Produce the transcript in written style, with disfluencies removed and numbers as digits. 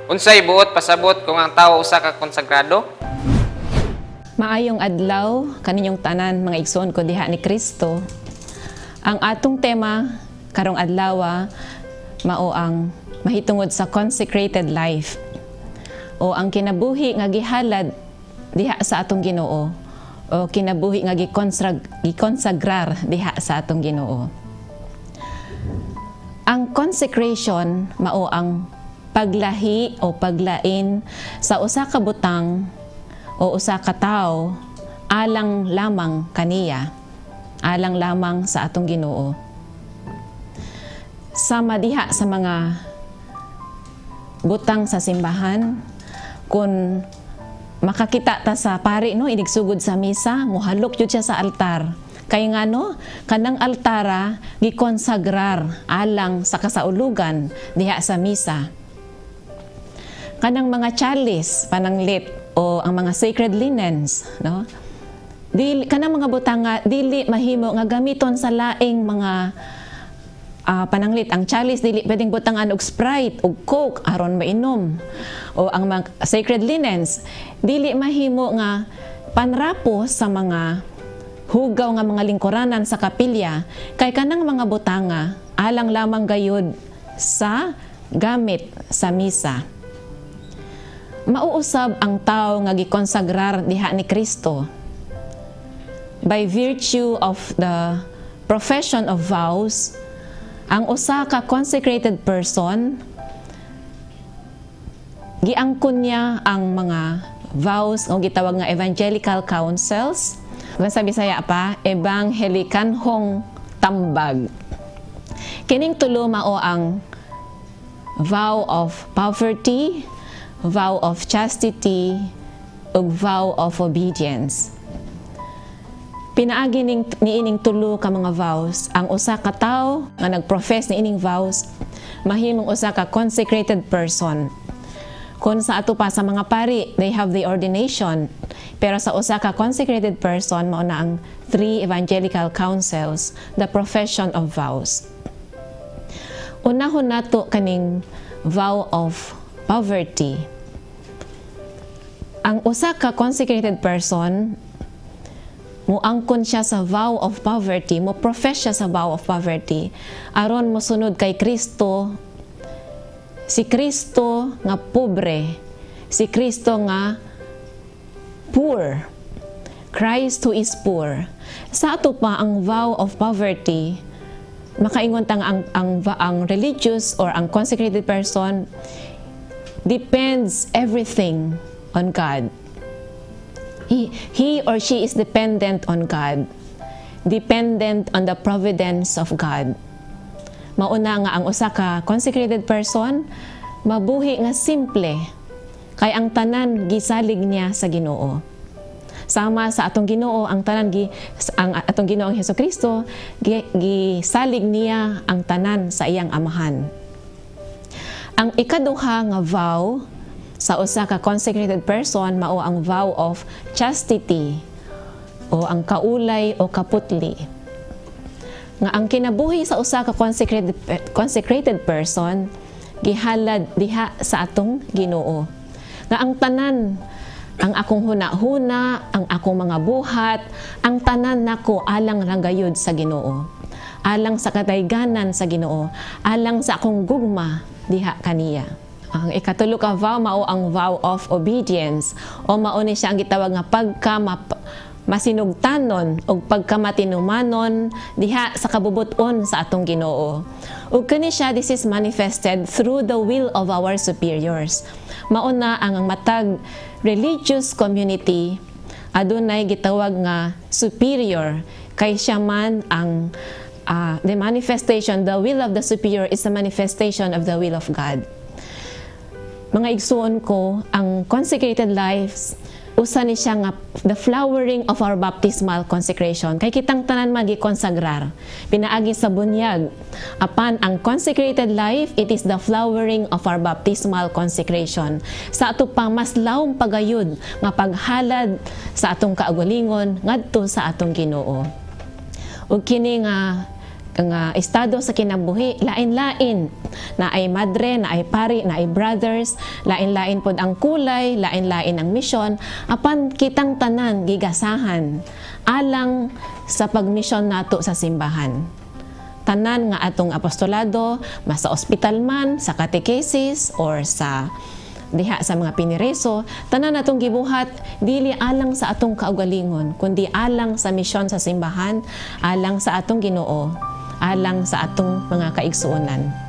Unsay buot pasabot kung ang tawo usa ka konsagrado? Maayong adlaw kaninyong tanan, mga igsoon ko diha ni Kristo. Ang atong tema karong adlaw mao ang mahitungod sa consecrated life o ang kinabuhi nga gihalad diha sa atong Ginoo o kinabuhi nga gikonsagrar diha sa atong Ginoo. Ang consecration mao ang paglahi o paglain sa usa ka butang o usa ka tawo alang lamang kaniya, alang lamang sa atong Ginoo. Sama diha sa mga butang sa simbahan, kung makakita ta sa pari, no, inigsugod sa misa, muhalok jud siya sa altar. Kay ngano? Kanang altara gikonsagrar alang sa kasaulugan diha sa misa. Kanang mga chalice, pananglit, o ang mga sacred linens, no, dili kanang mga butang nga dili mahimo nga gamiton sa laing mga pananglit, ang chalice dili pwedeng butangan og Sprite og Coke aron mainom, o ang mga sacred linens dili mahimo nga panrapo sa mga hugaw nga mga lingkuranan sa kapilya, kay kanang mga butanga alang lamang gayud sa gamit sa misa. Mao usab ang tao nga gikonsagrar diha ni Kristo by virtue of the profession of vows. Ang usa ka consecrated person, giangkon niya ang mga vows o gitawag nga evangelical counsels. Kung sa Bisaya pa, ebanghelikanhong tambag. Kining tulo mao ang vow of poverty, vow of chastity, ug vow of obedience. Pinaagi ning niining tulo ka mga vows, ang usa ka tawo nga nagprofess niining vows mahimong usa ka consecrated person. Kung sa ato pa sa mga pari, they have the ordination. Pero sa usa ka consecrated person, mao na ang three evangelical counsels, the profession of vows. Unahon nato kaning vow of poverty. Ang usa ka consecrated person, muangkon siya sa vow of poverty, mo profess siya sa vow of poverty aron mosunod kay Kristo, si Kristo nga pobre, si Kristo nga poor. Christ who is poor. Sa ato pa, ang vow of poverty, makaingon tang ang religious or ang consecrated person depends everything on God. He or she is dependent on God. Dependent on the providence of God. Mauna nga ang usa ka consecrated person mabuhi nga simple kay ang tanan gisalig niya sa Ginoo. Sama sa atong Ginoo, ang tanan gi ang atong Ginoong Hesukristo gisalig niya ang tanan sa iyang Amahan. Ang ikaduha nga vow sa usa ka consecrated person mao ang vow of chastity o ang kaulay o kaputli. Nga ang kinabuhi sa usa ka consecrated person gihalad diha sa atong Ginoo. Nga ang tanan, ang akong huna-huna, ang akong mga buhat, ang tanan nako alang lang gayud sa Ginoo. Alang sa kadayganan sa Ginoo, alang sa akong gugma diha kaniya. Ang ikatulo ka vow mao ang vow of obedience o mao ni siya ang gitawag nga pagka masinugtanon ug pagkamatinumanon diha sa kabubuton sa atong Ginoo. Ug kani siya, this is manifested through the will of our superiors. Mao na ang matag religious community adunay gitawag nga superior kay siya man ang the manifestation, the will of the superior is the manifestation of the will of God. Mga igsuon ko, ang consecrated lives, usa ni siya nga the flowering of our baptismal consecration. Kay kitang tanan magikonsagrar pinaagi sa bunyag. Apan ang consecrated life, it is the flowering of our baptismal consecration. Sa ato pang mas lawom pagayod nga paghalad sa atong kaugalingon ngadto sa atong Ginoo. Ug kini nga Nga estado sa kinabuhi, lain-lain, naay madre, naay pari, naay brothers, lain-lain pod ang kulay, lain-lain ang misyon, apan kitang tanan gigasahan alang sa pagmisyon nato sa simbahan. Tanan nga atong apostolado, mas sa ospital man, sa catechesis, or sa diha sa mga pinireso, tanan atong gibuhat dili alang sa atong kaugalingon, kundi alang sa misyon sa simbahan, alang sa atong Ginoo, alang sa atong mga kaigsuonan.